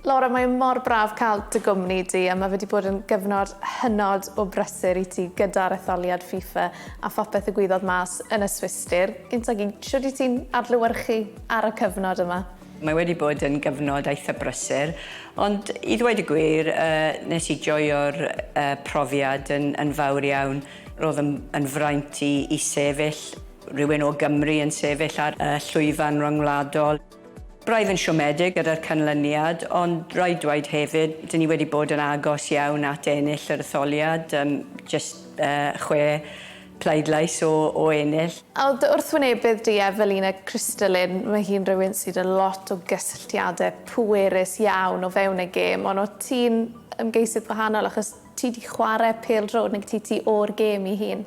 Laura, mae mor braf cael dy gwmni di a mae fe wedi bod yn gyfnod hynod o brysur i ti gyda'r etholiad FIFA a phopeth ddigwyddodd mas yn y Swistir. Gynta gyd, shwd wyt ti'n adlewyrchu ar y cyfnod yma? Mae wedi bod yn gyfnod eitha brysur, ond i ddweud y gwir, uh, nes i joio'r uh, profiad yn, yn fawr iawn. Roedd yn, yn fraint i, i sefyll, rhywun o Gymru yn sefyll ar y llwyfan ryngwladol. Braidd yn siomedig gyda'r canlyniad, ond rhaid dweud hefyd, dyn ni wedi bod yn agos iawn at ennill yr etholiad, um, just uh, chwe pleidlais o, o ennill. A dy wrthwynebydd di, Evelina Crystalyn, mae hi'n rhywun sydd â lot o gysylltiadau pwerus iawn o fewn y gêm, ond o ti'n ymgeisydd gwahanol achos ti 'di chwarae pêl-droed nag ti ti o'r gêm i hun.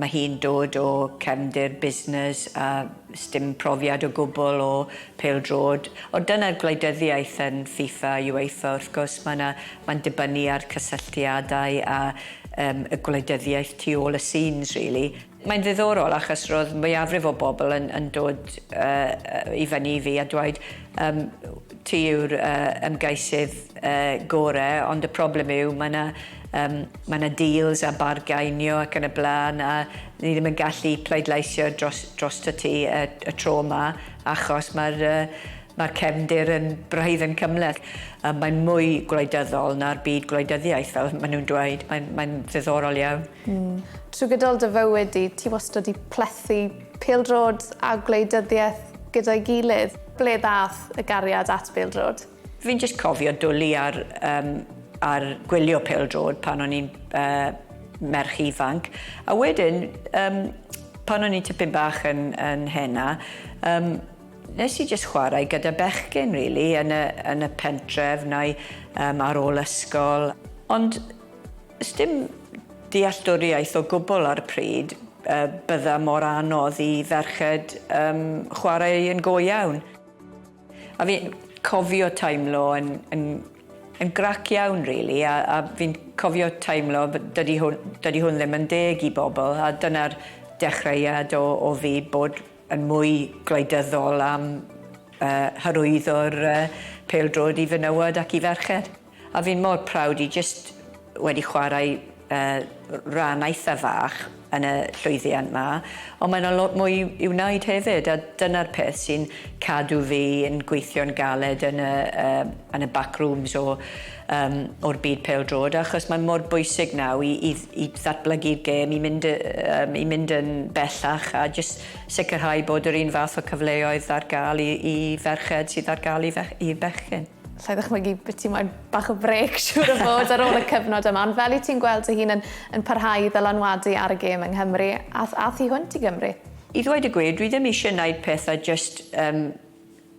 Mae hi'n dod o cefndir busnes a sdim profiad o gwbl o pêl-droed. Ond dyna'r gwleidyddiaeth yn FIFA, UEFA wrth gwrs, mae 'na mae'n dibynnu ar cysylltiadau a yym y gwleidyddiaeth tu ôl y scenes rili. Mae'n ddiddorol achos roedd mwyafrif o bobl yn yn dod yy i fyny i fi a dweud yym ti yw'r yy ymgeisydd yy gore ond y problem yw mae 'na yym mae 'na deals a bargainio ac yn y bla'n a ni ddim yn gallu pleidleisio dros drosto ti y y tro 'ma achos ma'r yy ma'r cefndir yn braidd yn cymhleth. Yy mae'n mwy gwleidyddol na'r byd gwleidyddiaeth fel ma' nw'n dweud. Mae'n mae'n ddiddorol iawn. Hmm. Trwy gydol dy fywyd di, ti wastad 'di plethu pêl-drod a gwleidyddiaeth gyda'i gilydd. Ble ddath y gariad at bêl-drod? Fi'n jyst cofio dwli ar yym ar gwylio pêl-drod pan o'n i'n yy merch ifanc a wedyn yym pan o'n i'n tipyn bach yn yn hena yym nes i jyst chwarae gyda bechgyn rili yn y yn y pentref neu yym ar ôl ysgol ond sdim dealltwriaeth o gwbwl ar y pryd yy bydda mor anodd i ferched yym chwarae yn go iawn. A fi'n cofio teimlo yn yn yn grac iawn rili a a fi'n cofio teimlo b- dydi hwn dydi hwn ddim yn deg i bobl a dyna'r dechreuad o o fi bod yn mwy gwleidyddol am yy hyrwyddo'r yy pêl-droed i fenywod ac i ferched. A fi'n mor proud i jyst wedi chwarae yy ran eitha fach yn y llwyddiant 'ma on' mae 'na lot mwy i'w wneud hefyd a dyna'r peth sy'n cadw fi yn gweithio'n galed yn y yy yn y back rooms o yym o'r byd pêl-drod achos mae mor bwysig naw i i i ddatblygu'r gêm i mynd yy yym i mynd yn bellach a jyst sicirhau bod yr un fath o cyfleoedd ar ga'l i i ferched sydd ar ga'l i fech- i bechgyn. Alla i ddychmygu by' ti moyn bach o brêc siŵr o fod ar ôl y cyfnod yma ond fel 'yt ti'n gweld dy hun yn yn parhau i ddylanwadu ar y gêm yng Nghymru a th- a thu hwnt i Gymru? I ddweud y gwir dwi ddim isie neud pethe jyst yym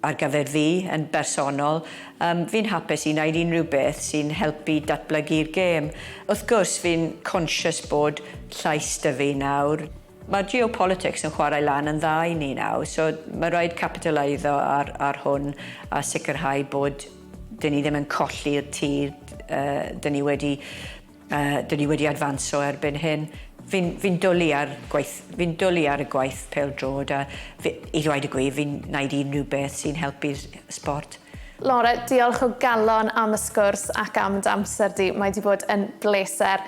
ar gyfer fi yn bersonol. Yym fi'n hapus i neud unrhyw beth sy'n helpu datblygu'r gêm. Wrth gwrs fi'n conscious bod llais 'da fi nawr. Mae'r geopolitics yn chwarae lan yn dda i ni nawr, so mae rhaid capitaleiddo ar, ar hwn a sicrhau bod dyn ni ddim yn colli'r tir uh, dyn ni wedi, uh, dyn ni wedi adfanso erbyn hyn. Fi'n fi dwlu ar gwaith, fi'n dwlu ar y gwaith pêl-droed a fi, i ddweud y gwir, fi'n gwneud unrhyw beth sy'n helpu'r sbort. Laura, diolch o galon am y sgwrs ac am dy amser di. Mae 'di bod yn bleser.